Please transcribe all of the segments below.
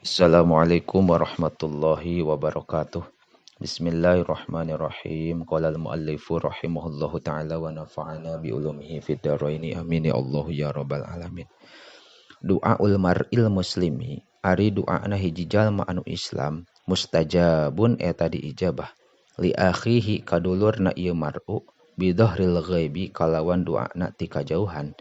Assalamualaikum warahmatullahi wabarakatuh. Bismillahirrahmanirrahim. Qala al-muallifu rahimahullahu ta'ala wa nafa'ana bi ulumihi fid dharaini. Amin ya Allah ya rabbal alamin. Du'aul mar'il muslimi, ari du'ana hiji jalma anu Islam, mustajabun eta diijabah. Li akhihi kadulurna ieu mar'u bi dhahril ghaibi kalawan du'ana ti kajauhan.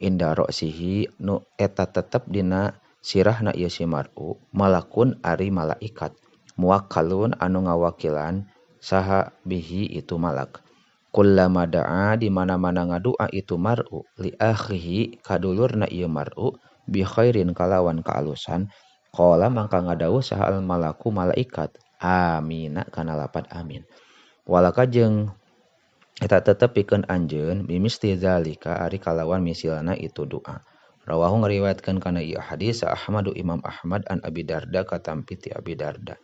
Inda ra'sihi nu eta tetep dina sirahna ieu si mar'u malakun ari malaikat muwakkalun anu ngawakilan saha bihi itu malak. Kullama da'a di mana-mana ngadua itu mar'u li akhihi kadulurna ieu mar'u bi khairin kalawan kaalusan, qala mangka ngadawuh saha al malaku malaikat amina kana lapad amin. Walaka jeung eta tetep pikeun anjeun bimisti zalika ari kalawan misilna itu doa. Rawahu ngariwayatkeun kana ieu hadis Ahmadu Imam Ahmad an Abi Darda katampi ti Abi Darda.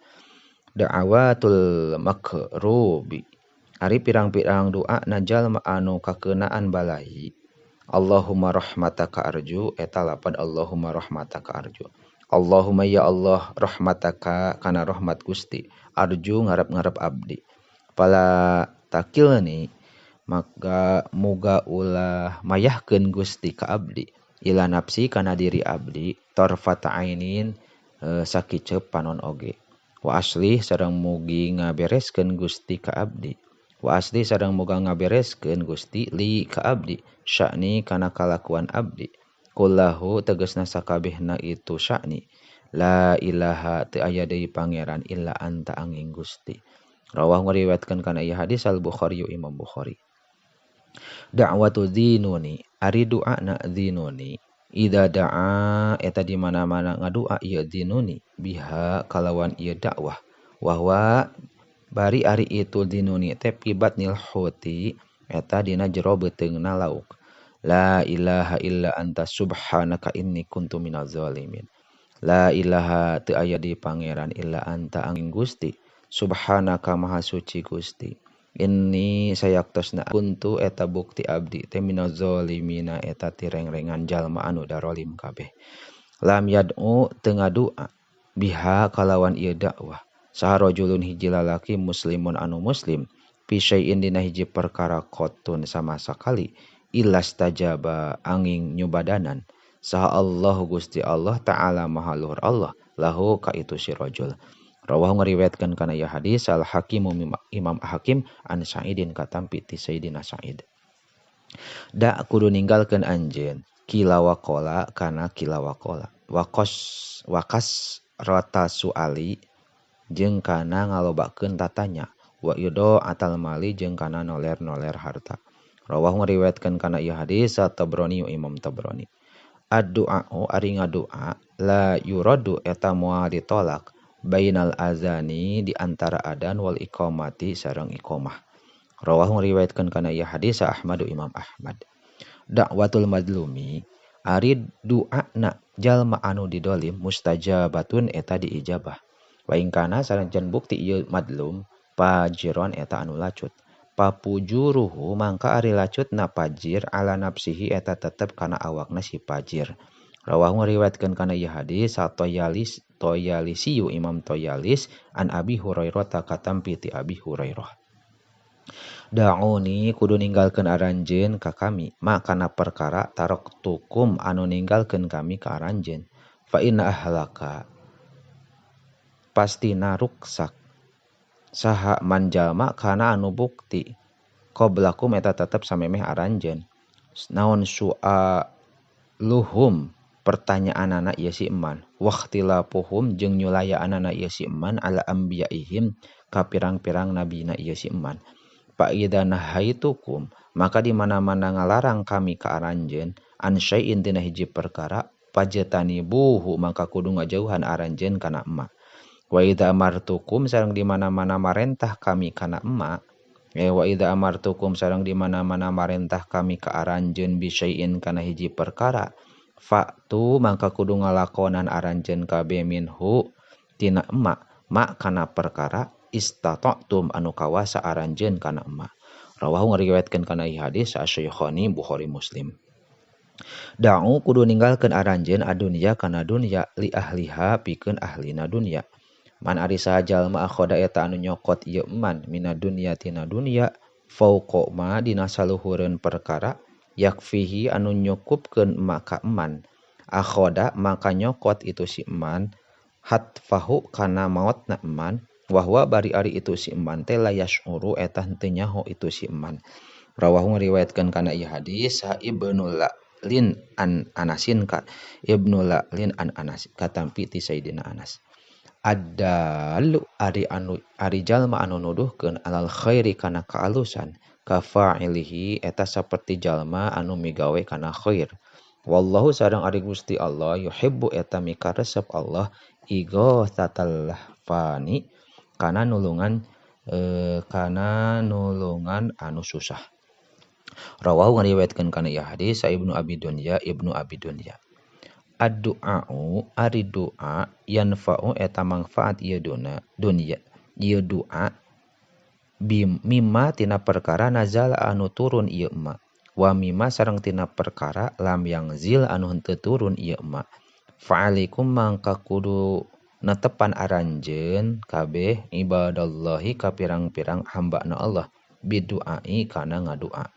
Da'awatul makrubi, ari pirang-pirang doa na jalma anu kakeunaan balai. Allahumma rahmataka arju, eta lapad Allahumma rahmataka arju. Allahumma ya Allah rahmataka kana rahmat Gusti, arju ngarep-ngarep abdi. Fala takilni maka muga ulah mayahkeun Gusti ka abdi. Ila nafsi kana diri abdi tarfata ainin sakiceup panon oge. Wa aslih sareng mugi ngabereskeun Gusti ka abdi. Wa aslih sareng muga ngabereskeun Gusti li ka abdi sya'ni kana kalakuan abdi. Kullahu tegasna sakabehna itu sya'ni. La ilaha teu aya deui pangeran illa anta angin Gusti. Rawah ngariwayatkeun kana ieu hadis Al Bukhari Imam Bukhari. Da'watu dzinuni, ari du'ana dzinuni idza da'a eta di mana-mana ngadua ieu dzinuni biha kalawan ieu dakwah wahwa bari ari itu dzinuni teh pibatnil huti eta dina jero beuteungna lauk. La ilaha illa anta subhanaka inni kuntu minaz zalimin. La ilaha teu aya di pangeran illa anta angin Gusti, subhanaka maha suci Gusti. Inni sayaktosna kuntu eta bukti abdi teh minaz zalimina eta tirengrengan jalma anu darolim kabeh. Lam yad'u teu ngadua biha kalawan ieu dakwah saha rajulun hiji lalaki muslimun anu muslim fi syai'in dina hiji perkara qotun sama sakali illastajaba angin nyubadanan saha Allah Gusti Allah ta'ala maha luhur Allah lahu ka itu si rajul. Rawahu ngariwayatkeun kana ieu hadis Al Hakim Imam Hakim an Sa'idin katampi ti Sayyidina Sa'id. Da kudu ninggalkeun anjeun kila waqala kana kila waqala waqas waqas rata suali jeung kana ngalobakeun tatanya wa yudo atal mali jeung kana noler-noler harta. Rawahu ngariwayatkeun kana ieu hadis Tabrani Imam Tabrani. Ad-du'a ari ngadua la yuradu eta moal ditolak bainal azani di antara adan wal iqamati sareng iqamah. Rawahu ngariwayatkeun kana ieu hadis Ahmadu Imam Ahmad. Da'watul madlumi ari du'ana jalma anu didolim mustajabatun eta diijabah. Wa in kana sanajan bukti ieu madlum pajiron eta anu lacut. Papujuruhu mangka ari lacutna pajir ala nafsihi eta tetep kana awakna si pajir. Rawahu ngariwayatkeun kana ieu hadis Toyalis Toyalisiyu Imam Toyalis an Abi Hurairah katampi ti Abi Hurairah. Da'uni kudu ninggalkeun aranjeun ka kami ma kana perkara taraktukum anu ninggalkeun kami ka aranjeun. Fa inna ahlaka pastina ruksak saha manjalma kana anu bukti qablakum eta tetep samemeh aranjeun. Naon su'aluhum pertanyaanana ieu si eman waqtilafuhum jeung nyulayaanana ieu si eman ala anbiyaihim ka pirang-pirang nabina ieu si eman. Fa idza nahaitukum maka di mana-mana ngalarang kami ka aranjeun an syai'in tina hiji perkara pajtanibuhu maka kudu ngajauhan aranjeun kana emma. Wa idza amartukum sareng di mana-mana marentah kami kana emma wa idza amartukum sareng di mana-mana marentah kami ka aranjeun bi syai'in kana hiji perkara fa'tu mangka kudu ngalakonan aranjeun kabeh minhu tina emma ma kana perkara istata'tum anu kawasa aranjeun kana emma. Rawahu ngariwayatkeun kana ieu hadis Asy-Syaikhaini Bukhari Muslim. Da'u kudu ninggalkeun aranjeun adunya kana dunya li ahliha pikeun ahlina dunya. Man ari saha jalma akhoda eta anu nyokot ieu man mina dunya tina dunya fauqa ma dina saluhureun perkara yakfihi anu nyukupkeun maka eman. Akhoda maka nyokot itu si eman hatfahu kana maotna eman wahwa bari ari itu si eman teh la yashuru eta henteu nyaho itu si eman. Rawahu ngariwayatkeun kana ieu hadis sa Ibnu Lin an Anasin ka Ibnu Lin an Anas katampi ti Sayyidina Anas. Adalu ari anu ari jalma anu nuduhkeun alal khairi kana kaalusan kafa'ilihi eta saperti jalma anu migawe kana khair. Wallahu sareng ari Gusti Allah yuhibbu eta mikaresep Allah ighatsatal lahfani kana nulungan anu susah. Rawahu ngariwayatkeun kana ieu hadis Ibnu Abi Dunya Ibnu Abi Dunya. Ad-du'a'u ari du'a yanfa'u eta mangfaat ieu dunya ieu du'a mimma tina perkara nazala anu turun ieu ma wa mimma sareng tina perkara lam yang zil anu henteu turun ieu ma. Fa'alaikum mangka kudu netepan aranjeun kabeh ibadallahi ka pirang-pirang hambana Allah bidu'ai kana ngadua.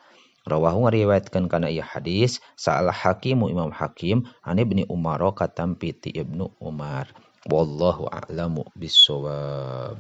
Rawahu ngariwayatkeun kana ieu hadis Sa'al Hakimu Imam Hakim an Ibni Umar katampi ti Ibnu Umar. Wallahu a'lamu bissawab.